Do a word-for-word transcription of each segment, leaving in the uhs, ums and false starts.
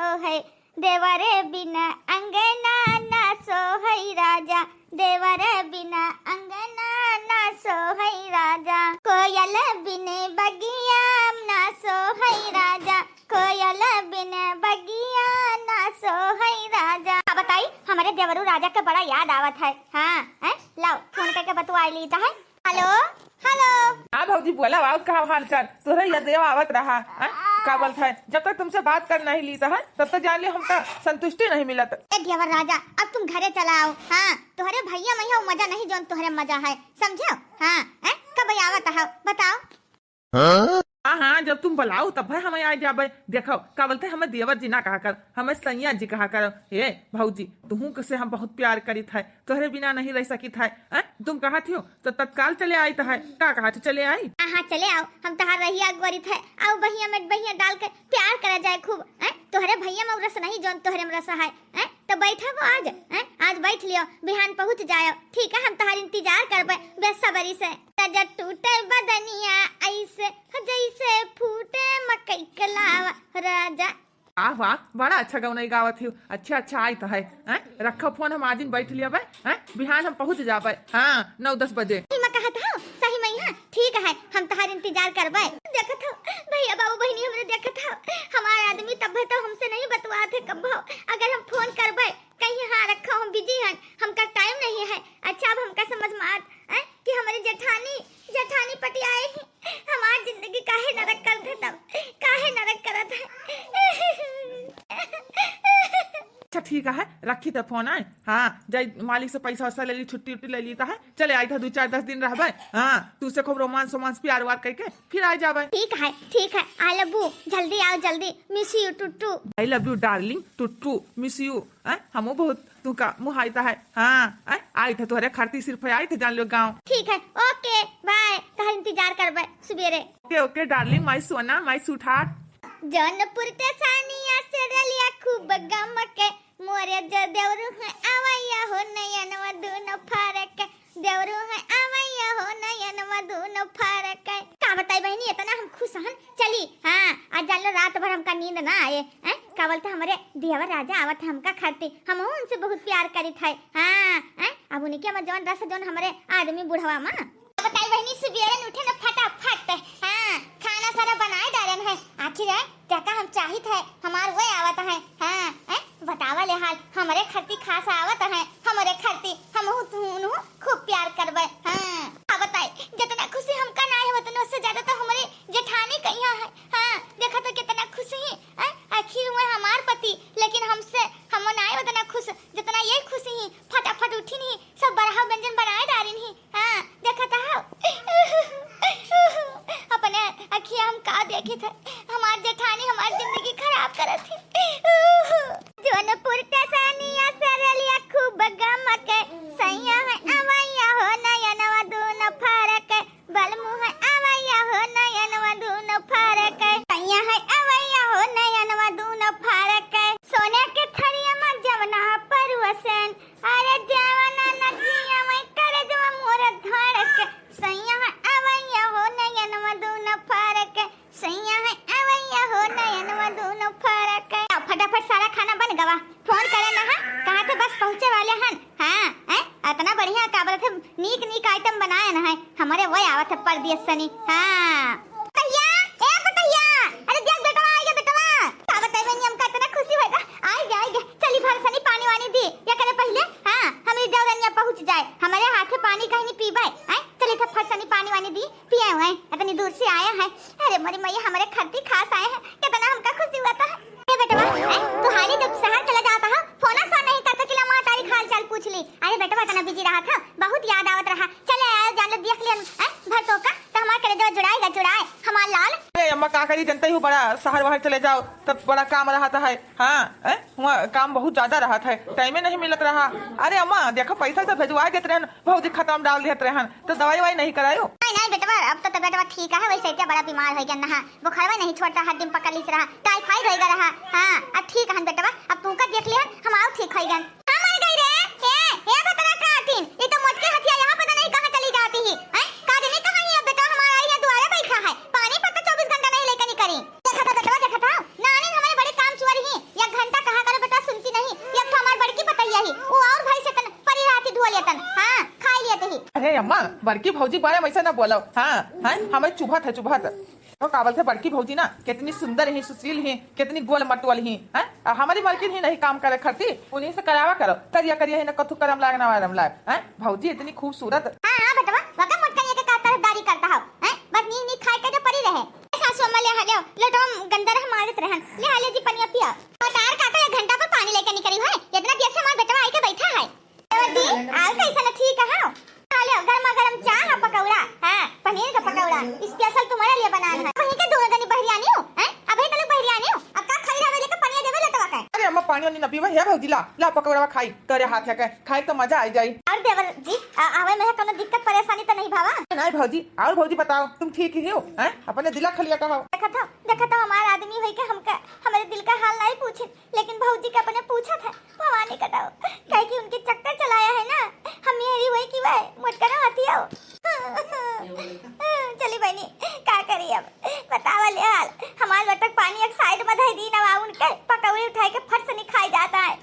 सोहै, देवर बिन अंगना ना सोहै राजा, देवर बिन अंगना ना सोहै राजा। कोयल बिन बगिया ना सोहै राजा, कोयल बिन बगिया ना सोहै राजा। का बताई, हमरे देवरू राजा के बड़ा याद आवत है। हाँ, हैं? लाओ, फोन करके बतुआ ली तो है। हेलो, हेलो। हाँ भौजी, बोला, और का हाल चाल? तोहरे याद आवत रहा, हैं? का बोलत है, जब तक तुमसे बात कर नहीं ली तो है, तब तक जान लियो हमका संतुष्टि नहीं मिलत। ए देवर राजा, अब तुम घरे चला आओ। हाँ, तोहरे भैया में वो मजा नहीं जौन तोहरे मजा है, समझो? हाँ, हैं? कब आवत है, बताओ। हाँ, हाँ, जब तुम बुलाओ तब है हम आ जाबे। देखो, का बोलते हैं, हमें देवर जी ना कहा कर, हमें सैया जी कहा कर। ए भौजी, तुहू से हम बहुत प्यार करित है, तोहरे बिना नहीं रह सकित है। हैं? तुम कहत हो तो तत्काल चले आइत है। का कहत हो, चले आई? हाँ, हाँ, चले आओ, हम तहार रहिया गोरित है। आओ बहिया में बहिया डाल के प्यार करा जाए खूब। हैं? तोहरे भैया में रस नहीं जौन तोहरे में रस है। हैं? तो बैठा वो आज, हैं? आज बैठ लियो, बिहान पहुँच जायो। ठीक है, हम तहार इंतजार करबे बेसब्री से। राजा टूटे बदनिया ऐसे, हो जैसे फूटे मकई के लावा। राजा। वाह, वाह, बड़ा अच्छा गौनई गावत हो। अच्छा, अच्छा, आई तो है। हैं? रखो फोन, हम आजिन बैठ लिया बे। हैं? बिहान हम पहुँच जाबे। हाँ, नौ दस बजे। सही में कहत हो, सही में, हाँ, ठीक है, हम तहार इंतजार करबे। देखत हो, भैया बाबू बहिनी हमरे देखत हो, हमार आदमी तब है तो हमसे नहीं बतुआत है कब्बो। अगर हम फोन करबे, कहीं हाँ रखो, हम बिजी हन, हमका टाइम नहीं है। अच्छा, अब हमका समझ में आत, हैं, कि हमरे जेठानी, जेठानी पटियाए ही, हमार जिंदगी काहे नरक करत है तब, काहे नरक करत है। अच्छा ठीक है, रखी तो फोन आए। हाँ, जाई मालिक से पैसा वैसा ले ली, छुट्टी उट्टी ले ली तो है, चले आई था, दो चार दस दिन रहबे। हाँ, तू से खूब रोमांस वोमांस प्यार व्यार करके फिर आ जाबे। ठीक है, ठीक है, I love you, जल्दी आओ, जल्दी, miss you टुट्टू। I love you darling टुट्टू, miss you। हैं, हमहू बहुत तुका मुहाइत है। हाँ, हैं, आइत है तोहरे खातिर सिर्फ आइत है, जान लो गाँव। ठीक है, OK, bye, तोहर इंतजार करबे सुबेरे। OK, OK darling, my सोना, my sweetheart। जौनपुर टेसनिया से रेलिया खूब गमके, मोरे जो देवरू है आवैया हो नयनवा दूनो फरके, देवरू है आवैया हो नयनवा दूनो फरके। का बताई बहिनी, इतना हम खुश हन। चली, हाँ, आज जान लो रात भर हमका नींद ना आए। हैं? का बोलते हमरे देवर राजा आवत है हमका खातिर, हमहू उनसे बहुत प्यार करित है। हाँ, हैं? अब उनके में जौन रस जौन हमरे आदमी बुढ़वा में। बताई बहिनी, सुबेरे उठे न फटाफट, हाँ, खाना सारा बनाए डालन है। आखिर है, जेका हम चाहित है, हमार वो आवत है। हाँ, हैं? बतावा ले हाल, हमरे खरती खास आवत है, हमरे खरती, हमहू तुहू खूब प्यार करबे। हाँ, अब बताई, जितना खुशी हमका ना है, उतना से ज्यादा तो हमरे जेठानी कहिया है। हाँ, देखा तो कितना खुश ही, हैं? आखिर हुए हमार पति, लेकिन हमसे, हम ना आए उतना खुश, जितना ये खुश ही। फटाफट उठी नहीं, सब बरहा व्यंजन बनाए डारिन ही। हाँ, देखा तो हो। अपने अखिया हम का देखी थे, हमार जेठानी हमार जिंदगी खराब करत थी। जौनपुर टेसनिया से रेलिया खूब गमके, सैया है आवैया हो नयनवा दूनो फरके, बलमू है आवैया हो नयनवा दूनो फरके, सैया है आवैया हो नयनवा दूनो फरके। सोने के थरिया में जवना परुसन, अरे जवना नदिया में करजवा मोर धड़के, सैया है आवैया हो नयनवा दूनो फरके, सैया है आवैया हो नयनवा दूनो फरके। फटाफट सारा खाना बन गवा, फोन करे ना है, कहा थे बस पहुँचे वाले हन। हाँ, हैं? इतना बढ़िया का बोलत है, नीक नीक item बनाए ना है, हमरे वो आवत है परदेस सनी। हाँ। पतैया, ए पतैया, अरे देख बेटवा, आ गया बेटवा। का बताई बहिनी, हमका इतना खुशी होगा। आइ गया, आइ गया। चली भर सनी पानी वानी दी, या करे पहिले, हाँ, हमरी देवरनिया पहुँच जाए, हमरे हाथे पानी कहीं नहीं पीबे। हैं? चली था फट सनी पानी वानी दी, पिए हुए, इतनी दूर से आया है। अरे मोरी मैया, हमरे खरती खास आए हैं, कितना हमका खुशी हुआ था। ए बेटवा, हैं? तू हाली जब शहर चला जाता है, फोन सा नहीं करता कि ला माँ तारी हाल चाल पूछ ली। अरे बेटवा, इतना बिजी रहा था, बहुत याद आवत रहा। चले आयो, जान लो, देख लियन, हैं? भर तो का, तो हमार कलेजवा जुड़ाएगा, जुड़ाए, हमार लाल। अरे अम्मा, का करी, जनता ही हो, बड़ा शहर वहर चले जाओ, तब बड़ा काम रहता है। हाँ, हैं? हुआ काम बहुत ज्यादा रहत है, टाइमे नहीं मिलत रहा। अरे अम्मा, देखो, पैसा तो भेजवा देत रहन, भौजी खाता में डाल देत रहन, तो दवाई वाई नहीं करायो? नहीं, नहीं बेटवा, अब तो तबियतवा ठीक है, वैसे इतना बड़ा बीमार हो गया ना, बुखारवा नहीं छोड़ता, हड्डी में पकड़ लीस रहा, टाइफाइड हो गया रहा। हाँ, अब ठीक है बेटवा, अब तुमका देख लिया, हम आओ ठीक हो गए। हम आ गई रे, ए, ए भतरा कातिन, ये तो मोटकी हथिया यहाँ पता नहीं कहाँ चली जाती है, हैं? का जाने कहाँ ये बेटा हमारा यहाँ दुआरे बैठा है, पानी पत्ता चौबीस घंटा नहीं लेकर निकली। देखा था बेटवा, देखा था, नानी हमारे बड़े काम चुअर ही, या घर ए अम्मा, बड़की भौजी बारे में ऐसा ना बोलो। हाँ, हाँ, हमें चुभत है, चुभत। तो का बोलते बड़की भौजी ना, कितनी सुंदर ही, सुशील ही, कितनी गोल मटोल ही, हैं? आ हमारी मलकिन ही नहीं काम करे खरती, उन्हीं से करावा करो। करिया करिया ही ना कथू करम लाग ना वारम लाग, हैं? भौजी इतनी खूबसूरत। हाँ, हाँ, बेटवा, वका मोटकनिया के का तरफदारी करता हो, हैं? बस नीक नीक खाए के तो पड़ी रहे। ए सासू अम्मा, ले हा, ले, लोटवा गंदा रह मारत रहन। ले हा, ले जी, पनिया पिया। और तार का तो एक घंटा पर पानी लेके निकली है, इतना देर से हमार बेटवा आई के बैठा है। देवर जी, आल कैसन ठीक है? खा लियो, गरमा गरम चाह, पकौड़ा, हाँ, पनीर का पकौड़ा, special तुम्हारे लिए बनाना है। वहीं के दोनों जनी बहरियानी हो, हैं? अबे तलक बहरियानी हो, अब का खाली रहवे लेके पनिया देवे लटवा के। अरे अम्मा, पानी वानी न पीवे, हे भौजी, ला, ला पकौड़ा खाई, तोरे हाथ है के, खाई तो मजा आई जाई। और देवर जी, आ, आवे में है कोनो दिक्कत परेशानी तो नहीं भावा? नहीं भौजी, और भौजी बताओ, तुम ठीक ही हो, हैं? अपने दिला खलिया कहो। देखा था, देखा था, हमार आदमी होई के हमका, हमारे दिल का हाल नहीं पूछे। लेकिन भौजी के अपने पूछत है, भवानी कटाओ, काहे कि उनके चक्कर चलाया है ना, हम यही हुए कि वह मोटकनो हथियाओ। चली बहनी, का करी अब, बतावा ले हाल। हमार लोटक पानी एक side में धई दी ना, उनके पकौड़ी उठाए के फट से नहीं खाई जाता है।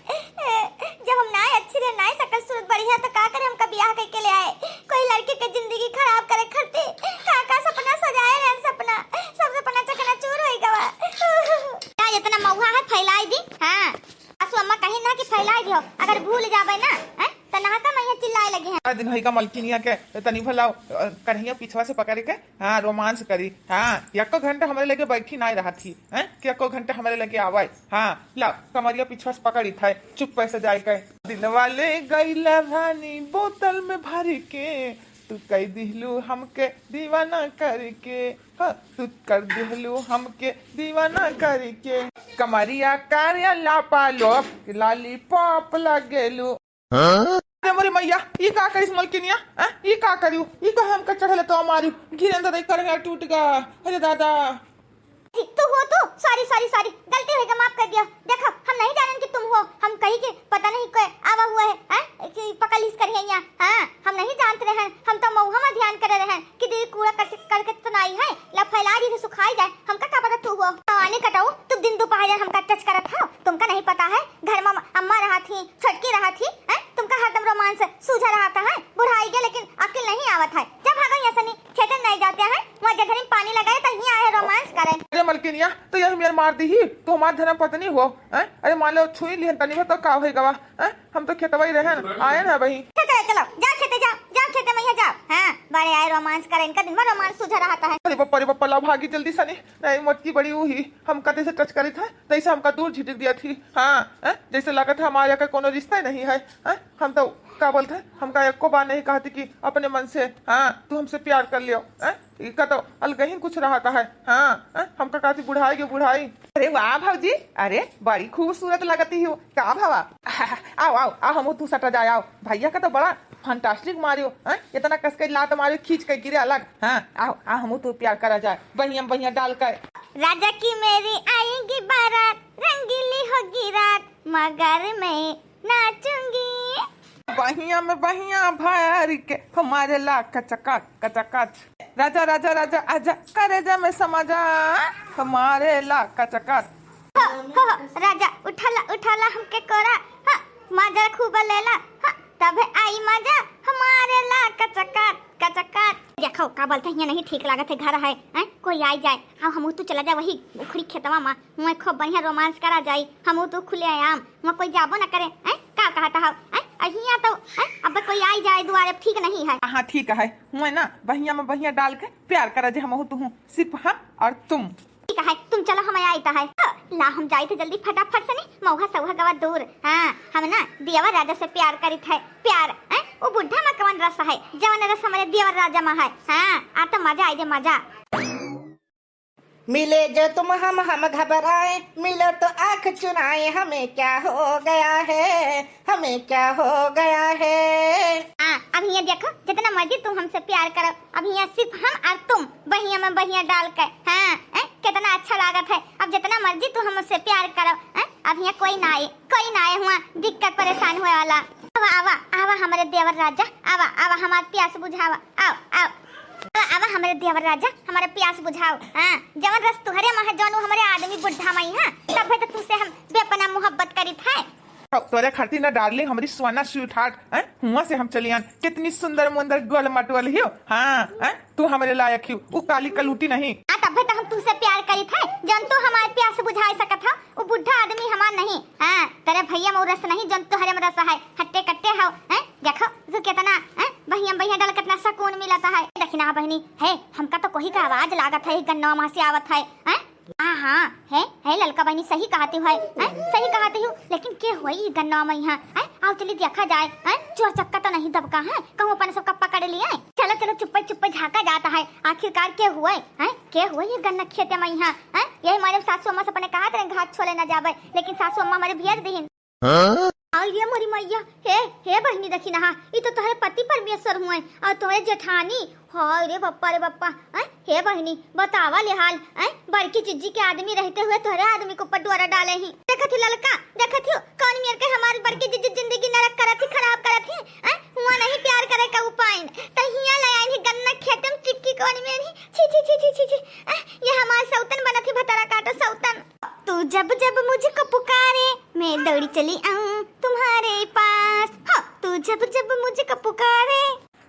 जब हम ना अच्छी रहे, ना शकल सूरत बढ़िया, तो का करे हमका बियाह करके ले आए, कोई लड़की के जिंदगी खराब करे खरती। का का सपना सजाए रहे, सपना, सब सपना चकनाचूर होई गवा। का इतना मौहा है, फैलाई दी? हाँ, सासू अम्मा कही ना कि फैलाई दियो, अगर भूल जाबे ना, हैं, त नहका मैया चिल्लाए लगी हैं। का दिन होई का मलकिनिया के, तनी भला, अ, कढ़ैया पिछवा से पकड़ के, हाँ, romance करी, हाँ, एको घंटा हमरे लगे बैठी ना रहा थी, हैं, कि एको घंटा हमरे लगे आवे, हाँ, ला, कमरिया पिछवा से पकड़ी था, चुप पैसे जाए के। दिलवा ले गईला रानी बोतल में भर के, तू कई दिहलू हमके दीवाना करके, हाँ, तू कर दिहलू हमके दीवाना करके। कमरिया कारिया लापा लोप, lollipop लगेलू। हाँ? अरे मोरे मैया, ई का करिस मलकिनिया? हाँ? ई का करियो? ई का हमका चढ़ले तो मारियो। गिरन दादा, ई कढ़ैया टूट गा। अरे दादा। जी, तू हो तू? Sorry, sorry, sorry, गलती होई गा, माफ कर दिया। देखो, हम नहीं जानन कि तुम हो, हम कही कि पता नहीं कोई आवा हुआ है, हैं? कि पकड़ लीस करिया यहाँ। हाँ, हम नहीं जानते रहन, हम तो मऊहा में ध्यान करे रहन कि दीदी कूड़ा कर, करके तो नहीं है, ला फैला दी थे सुखाई जाए, हमका का पता तू हो। भवानी कटाऊ, तू दिन दोपहर हमका touch करत हो, तुमका नहीं पता है, घर में अम्मा रहा थी, छोटकी रहा थी, हैं? तुमका हरदम romance सूझा रहा था, हैं? बुढ़ाई गया लेकिन अकिल नहीं आवत है, जब भागो यहाँ से नहीं, खेते नहीं जाते हैं, वहाँ जगहरी में पानी लगाए तो यहाँ आए romance करे। अरे मलकिनिया, तो यही मेर मार दी ही, तू हमार धर्म पत्नी हो, हैं? अरे मान लो छुई लिहन तनी भर तो का होई गवा, हैं? हम तो खेतवा ही रहन, आए ना बही। चलो, चलो, चलो, जाओ खेते जाओ, जाओ खेते में जाओ। हाँ, बड़े आए romance करे, इनका दिन भर romance सूझा रहा था है। अरे बप्पा, अरे बप्पा, लाओ भागी जल्दी सनी, नहीं मोटकी बड़ी हुई, हम कते से touch करी था, तैसे हमका दूर झिटिक दिया थी। हाँ, हैं? जैसे लागत है हमारे यहाँ का कोनो रिश्ता ही नहीं है, हैं? हम तो का बोलते हैं, हमका एको बार नहीं कहती कि अपने मन से, हाँ, तू हमसे प्यार कर लियो, हैं? इका तो अलग ही कुछ रहता है। हाँ, हैं? हमका कहती बुढ़ाई के बुढ़ाई। अरे वाह भौजी, अरे बड़ी खूबसूरत लगती हो। का भावा? आओ, आओ, आओ, हम तू सटा जाए, आओ। भैया का तो बड़ा fantastic मारियो, हैं? इतना कस के लात मारियो, खींच के गिरे अलग। हाँ, आओ, आ हम तू प्यार करा जाए, बहिया में बहिया डाल कर। राजा की मेरी आएगी बारात, रंगीली होगी रात, मगर मैं नाचूंगी। बहिया में बहिया भर के हमारे ला कचकच, कचकच। राजा, राजा, राजा, आजा, करेजा में समा जा, हमारे ला कचकच। हो, हो, हो, राजा, उठाला, उठाला हमके कोरा, हाँ, मजा खूब लेला, हाँ, तबे आई मजा, हमारे ला कचकच, कचकच। देखो, का बोलते हैं, यहाँ नहीं ठीक लागत है, घर है, हैं? कोई आई जाए, हाँ, हम तू चला जाए वही उखड़ी खेतवा में, वहाँ खूब बढ़िया romance करा जाई, हम तू खुले आम, वहाँ कोई जाबो ना करे, हैं? का कहता हो, हैं? अहिया तो, हैं? अब कोई आई जाए दुआरे, ठीक नहीं है। हाँ, ठीक है, मैं ना बहिया में बहिया डाल के प्यार करा जे हम तू, सिर्फ हम और तुम। ठीक है, तुम चलो, हम आई तो है। हाँ, ला हम जाई थे जल्दी फटाफट से नहीं, मौहा सौहा गवा दूर। हाँ, हम ना देवर राजा से प्यार करी थे, प्यार, हैं? वो बुढ़ा में कौन रस है, जवन रस हमारे देवर राजा में है। हाँ, आ तो मजा आई जे मजा। मिले जो तुम हम, हम घबराए, मिलो तो आँख चुराए, हमें क्या हो गया है, हमें क्या हो गया है। हाँ, अब हियाँ देखो, जितना मर्जी तुम हमसे प्यार करो, अब हियाँ सिर्फ हम और तुम, बहिया में बहिया डाल के। हाँ, हैं, कितना अच्छा लागत है। अब जितना मर्जी तुम हमसे प्यार करो, हैं, अब हियाँ कोई ना आए, कोई ना आए हुआ दिक्कत परेशान हुए वाला। आवा, आवा, आवा हमरे देवर राजा, आवा, आवा हमार प्यास बुझावा, आओ, आओ। आवा, आवा हमरे देवर राजा, हमारा प्यास बुझाओ। हाँ, जवन रस तुहरे में है, जवन उ हमरे आदमी बुढ़ा में है, तबे तो तू से हम बेपना मोहब्बत करी थे। तोरे खातिर ना डार्लिंग, हमरी सोना स्वीटहार्ट, हैं? हुआ से हम चलियन, कितनी सुंदर मुंदर गोल मटोल हियो। हाँ, हैं? तू हमरे लायक हियो, उ काली कलूटी नहीं। आ, तब्बे तो हम तुझसे प्यार करित है, जौन तू हमार प्यास बुझाए सकत हो, उ बुढ़ा आदमी हमार नहीं। हाँ, तेरे भैया में उ रस नहीं, जौन तोहरे में रस है, हट्टे कट्टे हो, हैं? देखो, तू कितना, हैं? बहिया में बहिया डाल, कितना सुकून मिलत है। देखी ना बहिनी, है, हमका तो कोई का आवाज लागत है, गन्नवा में से आवत है, हैं? हाँ, हाँ, है, है ललका बहिनी, सही कहती हो, है, सही कहती हो, लेकिन के हुए ये गन्ना में यहाँ, है? आओ चली देखा जाए, है? चोर चक्का तो नहीं दबका है, कहूँ अपन सबका पकड़ लिए। चलो, चलो, चुप्पे, चुप्पे झाँका जाता है, आखिरकार के हुए, है? के हुए ये गन्ना खेते में यहाँ, है? यही मारे सासू अम्मा से अपने कहा तेरे घात छोले ना जावे, लेकिन सासू अम्मा हमारे भेज दीन। हाँ? आई रे मोरी मैया, हे, हे बहिनी, देखी ना, ई तो तोहरे पति परमेश्वर हुए और तोहरे जेठानी। हाय रे बप्पा रे बप्पा, हैं? हे बहिनी, बतावा ले हाल, हैं? बड़की जिज्जी के आदमी रहते हुए तोहरे आदमी के ऊपर डोरा डाले ही। देखत ही ललका, देखत ही कौन मेर के हमार बड़की जिज्जी जिंदगी नरक करत ही, खराब करत ही, हैं? हुआ नहीं प्यार करे का उपाय, त हिया ले आइन ही गन्ना खेते में चिक्की कौन मेर ही। छी, छी, छी, छी, छी, छी। हैं? ये हमार सौतन बनत ही, भतारा काटो सौतन। तू जब जब मुझको पुकारे, मैं दौड़ी चली आऊं तुम्हारे पास। हाँ, तू जब जब मुझको पुकारे।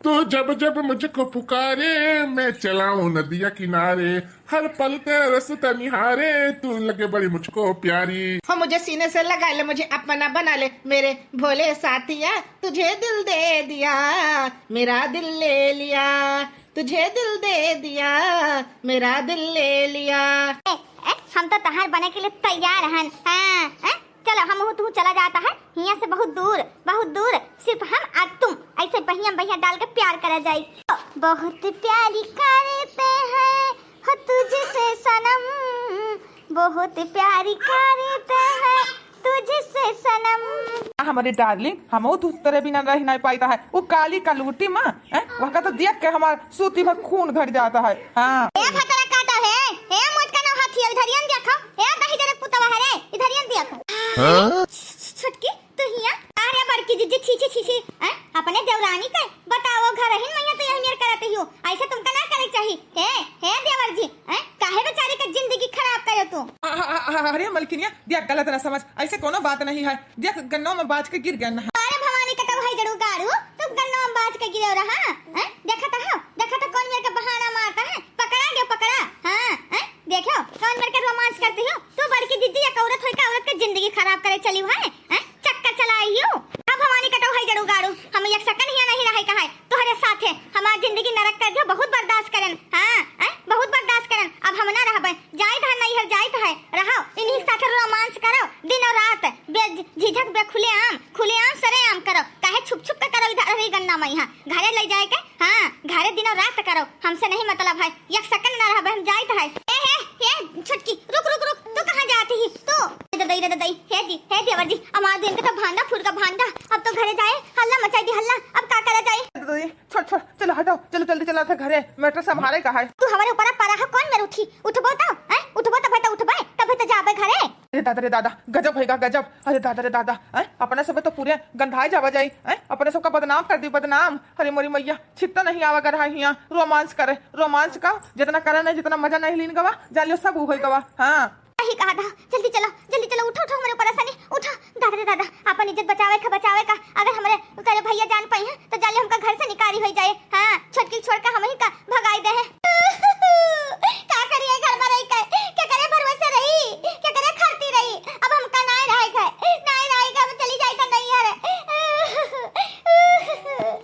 तू जब जब मुझको पुकारे, मैं चला आऊं नदिया किनारे। हर पल तेरा रस्ता निहारे, तू लगे बड़ी मुझको प्यारी। हो मुझे सीने से लगा ले, मुझे अपना बना ले, मेरे भोले साथिया, तुझे दिल दे दिया, मेरा दिल ले लिया, तुझे दिल दे दिया, मेरा दिल ले लिया। ए, ए, हम तो तहार बने के लिए तैयार हन। हाँ, हाँ? चलो, हम तू चला जाता है हियाँ से बहुत दूर, बहुत दूर, सिर्फ हम और तुम ऐसे बहिया में बहिया डाल के प्यार करा जाए। बहुत प्यारी करते हैं हो तुझसे सनम, बहुत प्यारी करते हैं तुझसे सनम। आ, हमारी डार्लिंग, हम तो तोरे बिना रह नहीं पाता है। वो काली कलूटी माँ, हैं? वहका तो देख के हमार सूती भर खून घट जाता है। हाँ। ए भतरा काटा है, ए मोटका नौ हाथी, इधरियन देखो, ए दही जरक पुतवा है रे, इधरियन देखो। हाँ? छ-, छ-, छोटकी, तू हिया? अरे बड़की जिज्जी, छी, छी, छी, छी, हैं? अपने देवरानी के बताओ, घर ही में तो यही मेर करत ही हो, ऐसे तुमका ना करे के चाहिए। हे, हे देवर जी, हैं? काहे बेचारी के जिंदगी खराब करे तू? आ, आ, आ, आ, अरे मलकिनिया, देख गलत ना समझ, ऐसे कोनो बात नहीं है। देख गन्नों में बाज के गिर गया ना। अरे भवानी कटो है जड़ू गाड़ू, तू गन्नों में बाज के गिरे रहा, हैं? देखा तो हो, देखा तो कौन मेर के बहाना मारता है, पकड़ा गयो पकड़ा, हाँ, हैं? देखो कौन मेर के रोमांस करती हो, तू बड़की जिज्जी एक औरत होइके औरत के जिंदगी खराब करे चली है, हैं? चक्कर चलाई हो। अब भवानी कटो है जड़ू गाड़ू, हम एक सेकंड हिया नहीं रहे का है। तोहरे साथे हमार जिंदगी नरक कर दियो, बहुत बर्दाश्त करन। हाँ, हैं? बहुत बर्दाश्त करन। अब हम ना रहबे, जाइत है नैहर, जाइत है, रहो, इन्हीं के साथे रोमांस करो, दिनों रात, बे-, झिझक बे खुलेआम, खुलेआम सरेआम करो, काहे छुप छुप के करो इधर रही गन्ना में यहाँ, घरे ले जाए के, हाँ, घरे दिनों रात करो, हमसे नहीं मतलब है, एक सेकंड ना रहबे, हम जाइत है। ए, हे, हे, छोटकी, रुक, रुक, रुक, तू कहाँ जाती ही? तू, ददई रे ददई, हे जी, हे देवर जी, हमार दिन के तो भांडा फूट का भांडा, अब तो घरे जाए, हल्ला मचाई दी हल्ला, अब का करा जाए? ददई, छोड़, छोड़, चलो हटाओ, चलो जल्दी चला था घरे, मैटर संभारे का है। तू हमारे ऊपर परा है, कौन मेर उठी? उठबो तो, हैं? उठबो तबे तो उठबे, तबे तो जाबे घरे। अरे दादा रे दादा, गजब होइगा गजब। अरे दादा रे दादा, हैं? अपने सब तो पूरे गंधाए जावा जाई, हैं? अपने सबका बदनाम कर दी, बदनाम। अरे मोरी मैया, छित्ता नहीं आवा कर हियाँ रोमांस करे, रोमांस का जितना करे नहीं, जितना मजा नहीं लीन गवा, जान लियो सब उ होई गवा। हाँ। सही कहा था, जल्दी चलो, जल्दी चलो, उठो, उठो, हमारे ऊपर ऐसा नहीं, उठो। दादा रे दादा, अपन इज्जत बचावे का, बचावे का, अगर हमारे करे भैया जान पाई हैं, तो जाले हमका घर से निकारी हो जाए। हाँ, छोटकी छोड़ के हम ही का भगाई दे हैं। का करिए घर में रही के, के करे भरोसे रही, के करे खरती रही, अब हमका नाय रहे के, नाय रहे के, हम चली जाए तो नहीं यार।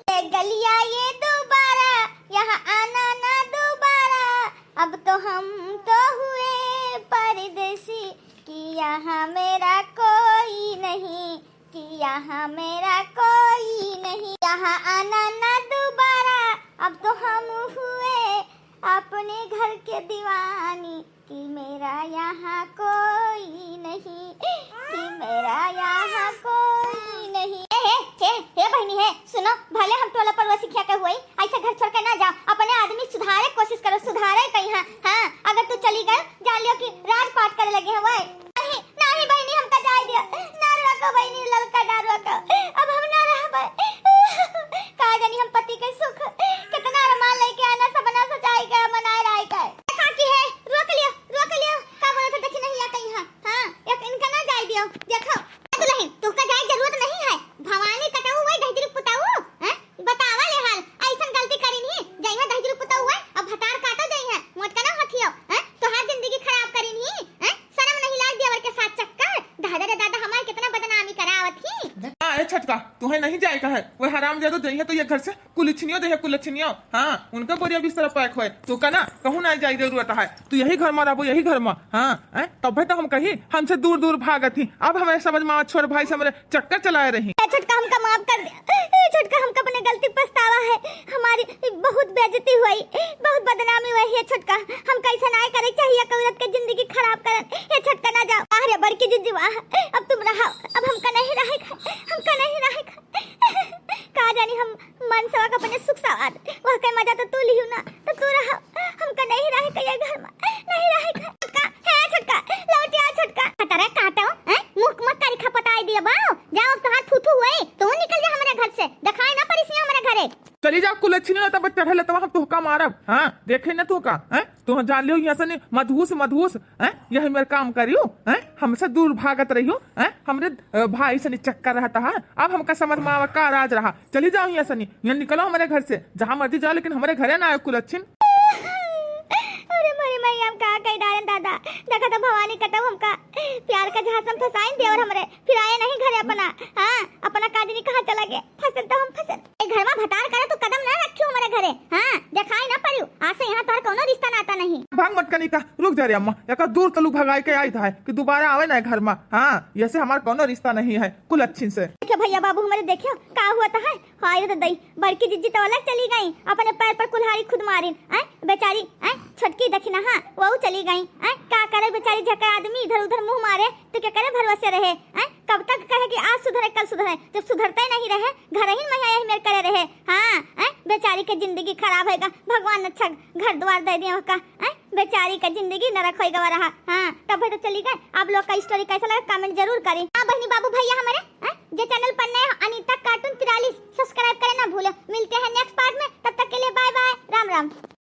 ये गलिया ये दोबारा, यहाँ आना ना दोबारा, अब तो हम तो हुए परदेसी, कि यहाँ मेरा कोई नहीं, कि यहाँ मेरा कोई नहीं, यहाँ आना ना दोबारा, अब तो हम हुए अपने घर के दीवानी, कि मेरा यहाँ कोई नहीं, कि मेरा यहाँ कोई नहीं। ए, हे, हे, हे बहिनी हे, सुनो, भले हम टोला पड़ोसी खिया के हुई, ऐसे घर छोड़ के ना जाओ, अपने आदमी सुधारे कोशिश करो, सुधारे कहीं। हाँ, हाँ, अगर तू चली गई, जान लियो कि राजपाट करे लगे हैं वही। नहीं, नहीं बहिनी, हमका जाए दियो, ना रोको बहिनी, ललका ना रोको, अब हम ना रहबे। का जानी हम पति के सुख, कितना अरमान लेके आना, सपना सजाए के, मनाए रहे के। देखा कि है, रोक लियो, रोक लियो, का बोलत है, देखी नहीं या कहीं। हाँ, हाँ, एक इनका ना जाए दियो, देखो। ए दुल्हन, तू का जाए का तुहैं नहीं जाए का है? वो हरामजादो जइहैं तो ये घर से कुलछिनियो जइहैं, कुलछिनियो। हाँ, उनका बोरिया बिस्तरा pack होए। तू का ना, कहूँ ना जाए जरूरत है। तू यही घर मा रहबो, यही घर मा। हाँ, हैं? तबै तो हम कही, हमसे दूर दूर भागत ही। अब हमरे समझ मा आवा, छोट भाई से हमरे चक्कर चलाए रही। ए छोटका, हमका माफ कर दे। ए छोटका, हमका अपने गलती पछतावा है। हमारी बहुत बेइज्जती हुई, बहुत बदनामी हुई है छोटका। हमका ऐसा नाहीं करे चाहिए, एक औरत के जिंदगी खराब करन। ए छोटका, ना जाओ। अरे बड़की जिज्जी, वाह, अब तुम रहो, अब हमका नहीं रहे, हमका नहीं रहे। का जानी हम मनसवा का अपने सुख सवाद, वह के मजा तो तू लिहू ना, तो तू रहो, हमका नहीं रहे के ये घर मा, नहीं रहे के। छोटका, हे छोटका, लौट आ छोटका। खतरा काटो, हैं? मुख मत करी खपताई दिया बाओ, जाओ अब तोहार थू थू हुई, तू निकल जा हमरे घर से, दिखाई ना पड़ी सी हमरे घरे। चली जाओ कुलछिनी, ना तब चढ़े लतवा हम तोहका मारब। हाँ, देखे न तोहका, हैं? तोह जान लियो यहाँ से नहीं, मधूस, मधूस, हैं? यही मेरे काम करियो, हैं? हमसे दूर भागत रहियो, हैं? हमरे, अ, भाई से नहीं चक्कर रहता है, अब हमका समझ मा आवा का राज रहा। चली जाओ यहाँ से नहीं, यहाँ निकलो हमरे घर से, जहाँ मर्जी जाओ, लेकिन हमरे घरे ना आयो कुलछिन। अरे मोरी मैया, हम का कही डारेन दादा, देखा तो भवानी कतौ हमका प्यार का जहाज में फंसाइन देवर हमरे, फिर आए नहीं घरे अपना। हाँ, अपना का जानी कहाँ चला गए। फंसन तो हम फंसन। ए घर मा भतार करे तो कदम ना रखियो हमरे घरे। हाँ, देखाई ना परियो। आज से यहाँ तोहर कौनो रिश्ता नाता नहीं। भाग मत कनिका, रुक जा रे अम्मा। एका दूर तलू भगाई के आई था कि दोबारा आवे ना घर मा। हाँ, ये से हमार कौनो रिश्ता नहीं है कुलछिन से। देखे भैया बाबू हमरे देखियो का हुआ था है। हाय रे दई, बड़की जिज्जी तो अलग चली गई, अपने पैर पर कुल्हाड़ी खुद मारिन। हैं, बेचारी, हैं, छोटकी देखी ना, हाँ, वहू चली गई। हैं, का करे बेचारी, झका आदमी इधर उधर मुँह मारे तो के करे भरोसे रहे। हैं, कब तक कहे कि आज सुधरे, कल सुधरे, जब सुधरते नहीं रहे, घर ही में यही मेर करे रहे। हाँ, हैं, बेचारी के जिंदगी खराब होएगा, भगवान अच्छा घर द्वार दे दिया का। हैं, बेचारी का जिंदगी नरक होई गवा रहा। हाँ, तब तो चली गए। आप लोग का story कैसा लगा, comment जरूर करें। हाँ बहनी बाबू भैया हमारे, हैं, जे channel पर नए हो, अनीता cartoon तिरालीस, subscribe करना ना भूलो। मिलते हैं next part में, तब तक के लिए bye bye, राम राम।